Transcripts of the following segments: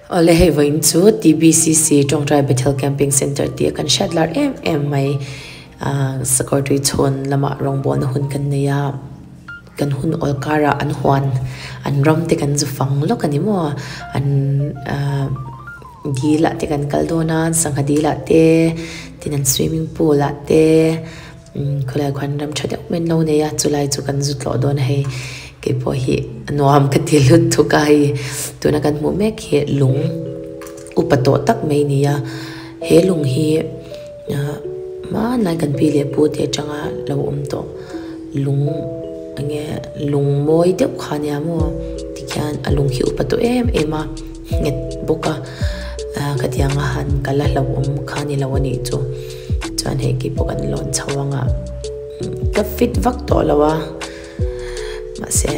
Awle hei vawiin chu TBCC Tawngtai Bethel Camping Centre tih a kan hriat lar em em mai ah Sakawrtui chhawn lamah rawngbawlna hun kan nei a kan hun awl karah an huan an ram te kan zu fang lawk a ni maw an ah dil ah te kan kal dawn a sangha dil ah te tin an swimming pool ah te umm khawlai khuan ram tha deuh mai an lo nei a chulai chu kan zu tlawh dawn a hei keipawh hi a nuam ka ti lut thuk a hei tuna kan hmuh mek hi lung upa tawh tak mai a ni a he lung hi ah hmanlai kan pi leh pu te atanga lo awm tawh lung eng nge lung mawi deuh kha a nia maw tikhian a lung hi upa tawh em em a nghet bawk a ah khatiang a han kal a hlauhawm kha a ni lo a nih chu chuan hei khi pawh kan lawn chho ang a ka fit vak tawh lo a mahse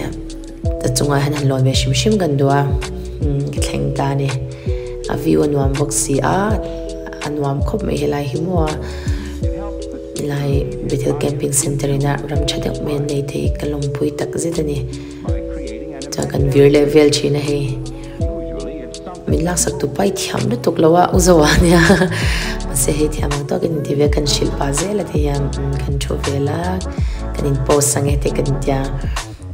a chungah hian han lawn ve hrim hrim kan duh a ka thleng ta a ni a view a nuam bawk si a a nuam khawp mai helai hi maw helai Bethel camping centre in a ram tha deuh mai an nei thei ka lawmpui tak zet a ni chuan kan vir leh vel thin a hei min laksak tu pa i thiam lutuk lo a u zo a nia mahse hei thiam ang tawkin inti ve kan hrilh pah zel a ti hian kan thu vel a kan in post ang e te kan tia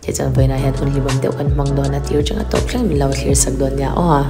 te chuan vawiinah hian hun hlimawm deuh kan hmang dawn a tir changa tawp thleng min lo thlir sak dawn nia aw.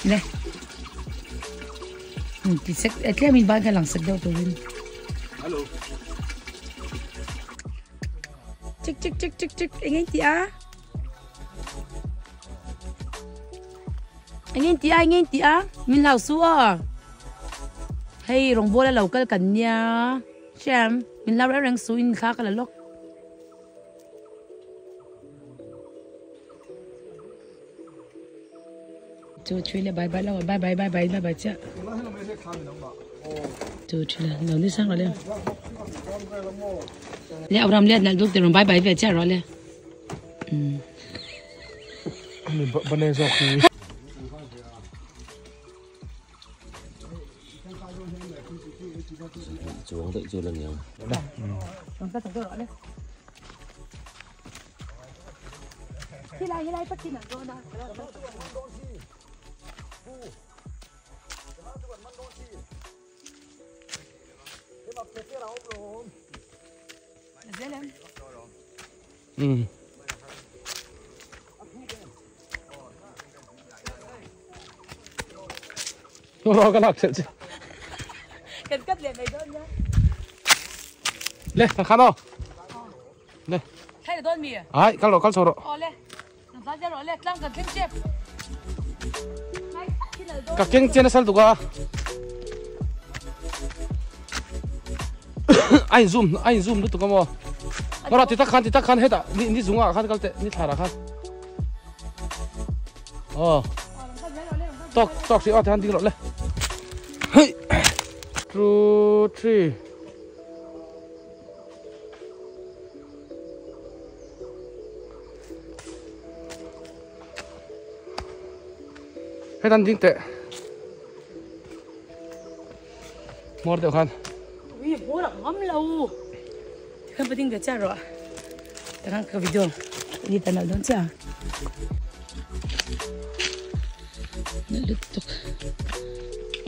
Le ti sek tlem in ban kha lang sek deuh turin Hello. Chik chik chik chik chik eng eng ti a eng eng ti a eng eng ti a min hlau su aw hei rawngbawl a lo kal kan nia hriam min hlau reng reng su in thla ka la lawk. Chu thui le bye bye lo bye bye bye bye bye bye chiah chu thui le lo ni sang rồi le le Abraham le nal duk te bye bye ve chiah rồi le um bane zo khi chuang daih chu la ni ang. Um. Ro ka lak che. Kan kat le mai don nha. Le, thằng khan đâu? Le. Thay don mi. Ai, kal ro kal chho ro. O le. Nang sa ro le, tlang kan thleng chep. Ka keng chen sal tuka. Ai zoom, ai zoom lu tuka mo. Ro ti tak khan ti tak khan heta ni ni zunga khan kal te ni thara khan. Ờ. Tok tok si o te han ding ro le. Hey. 2 3 Hetan ding teh. Mor deuh khan. Ui bur a ngam lo. Tikhan pa ding ve chiah rawh. Tikhan ka video ni tan lo dawn chiah. Na lut tuk.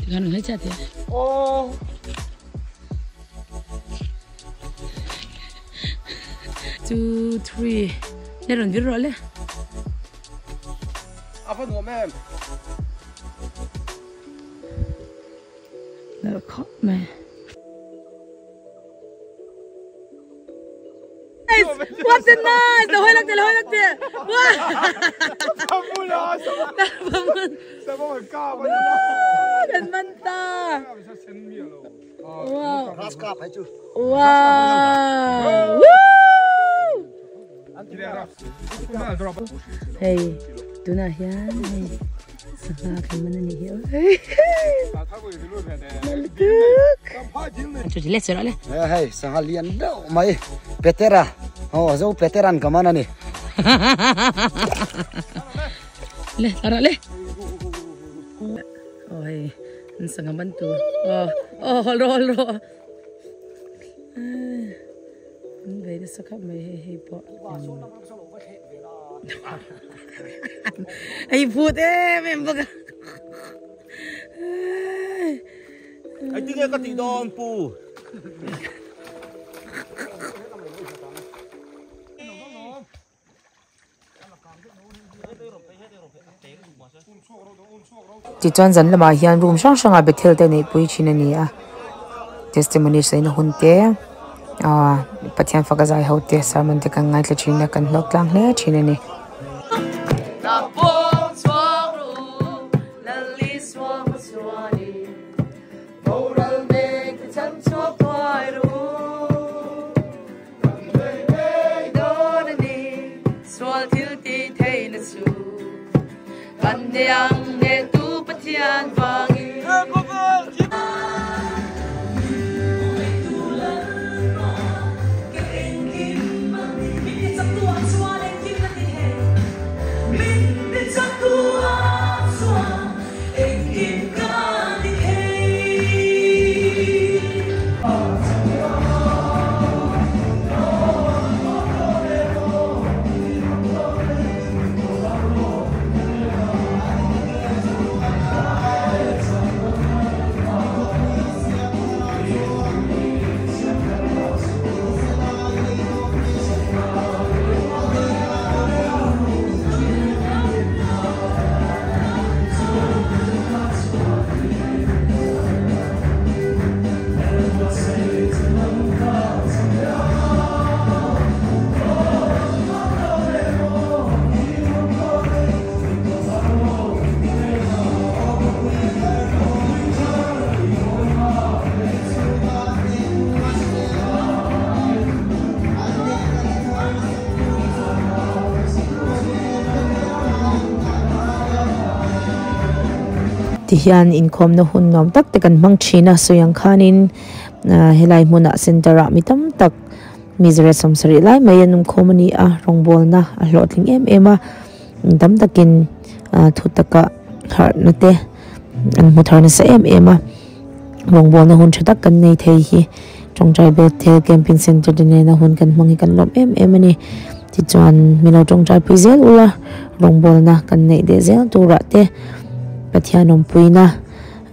Tikhan ngai chiah te. Oh. 2 3 Ne rawn vir rawh le. A va nuam em. Nalh khawp mai. What a nice! Lo hawi lak teh, lo hawi lak teh. Kan man ta. Wow. Wow. Woo! Hei, tunah hian hei sangha kan man a nih hi aw. Hei sangha lian deuh mai Petera aw zo Peteran ka man a ni. Le tara le. Aw hei an sangha man tur. Aw aw hol ro hol ro. An vei nasa khawp mai hei hei pawh. Hei phut em em bawk a. Hei tinge ka tih dawn pu. Tichuan zan lamah hian room hrang hrangah Bethel te neihpui thin a ni a testimony saina hun te ahh Pathian faka zai ho te sermon te kan ngaithla thin a kan hlawk tlang hle thin a ni. Tihian inkhawmna hun nuam tak te kan hmang thin a sawi ang khanin helai hmunah center ah mi tam tak mi zira sawmsarih lai mai an awmkhawm a ni a rawngbawlna a hlawhtling em em a tam takin thu taka harhna te an hmu thar nasa em em a rawngbawlna hun tha tak kan nei thei hi tawngtai Bethel camping center te nena hun kan hmang hi kan lawm em em a ni tichuan milo tawngtai pui zel ula rawngbawlna kan neih leh zel turah te. Pathian awmpuina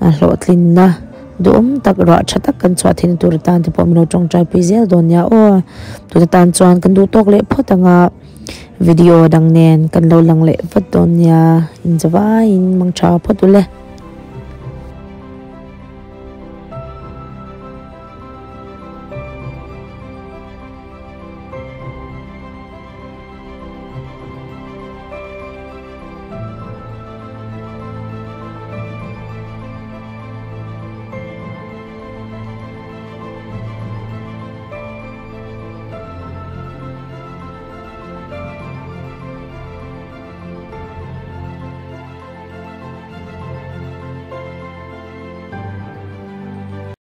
a hlawhtlinna duhawm tak ruah tha tak kan chhuah theihna tur atan te pawh min lo tawngtai pui zel dawn nia aw. Tuna tan chuan kan duh tawk leh phawt anga video dang nen kan lo lang leh vat dawn nia inzawaiin mangtha phawt ule.